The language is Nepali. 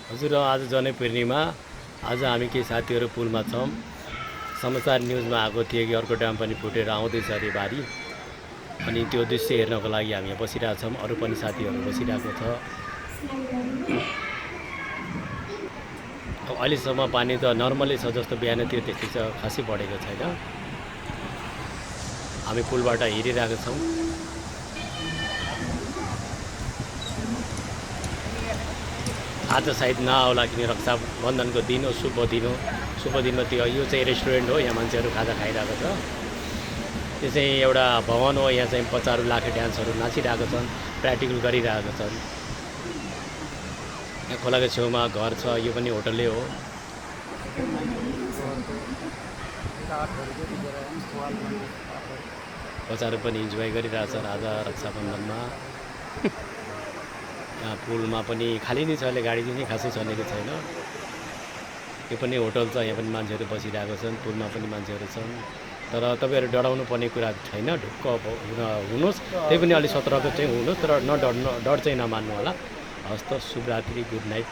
हजुर आज जनै पूर्णिमा। आज हामी केही साथीहरू पुलमा छौँ। समाचार न्युजमा आएको थियो कि अर्को ड्याम पनि फुटेर आउँदैछ अरे बारी। अनि त्यो दृश्य हेर्नको लागि हामी यहाँ बसिरहेको छौँ। अरू पनि साथीहरू बसिरहेको छ। अब अहिलेसम्म पानी त नर्मलै छ, जस्तो बिहान थियो त्यस्तै छ, खासै बढेको छैन। हामी पुलबाट हेरिरहेको छौँ। आज सायद नआउला, किन रक्षाबन्धनको दिन हो, शुभ दिन हो। शुभ दिनमा त्यो यो चाहिँ रेस्टुरेन्ट हो, यहाँ मान्छेहरू खाजा खाइरहेको छ। यो चाहिँ एउटा भवन हो, यहाँ चाहिँ बच्चाहरू लाखे डान्सहरू नाचिरहेको छन्, प्र्याक्टिकल गरिरहेको छन्। यहाँ खोलाको छेउमा घर छ, यो पनि होटलै हो। बच्चाहरू पनि इन्जोय गरिरहेछन् आज रक्षाबन्धनमा। यहाँ पुलमा पनि खाली नै छ, अहिले गाडी नै खासै चलेको छैन। यो पनि होटल छ, यहाँ पनि मान्छेहरू बसिरहेको छन्, पुलमा पनि मान्छेहरू छन्। तर तपाईँहरू डराउनु पर्ने कुरा छैन, ढुक्क हुनुहोस्। त्यही पनि अलिक सतर्क चाहिँ हुनुहोस्, तर डर चाहिँ नमान्नु होला। हस् त, शुभरात्रि, गुड नाइट।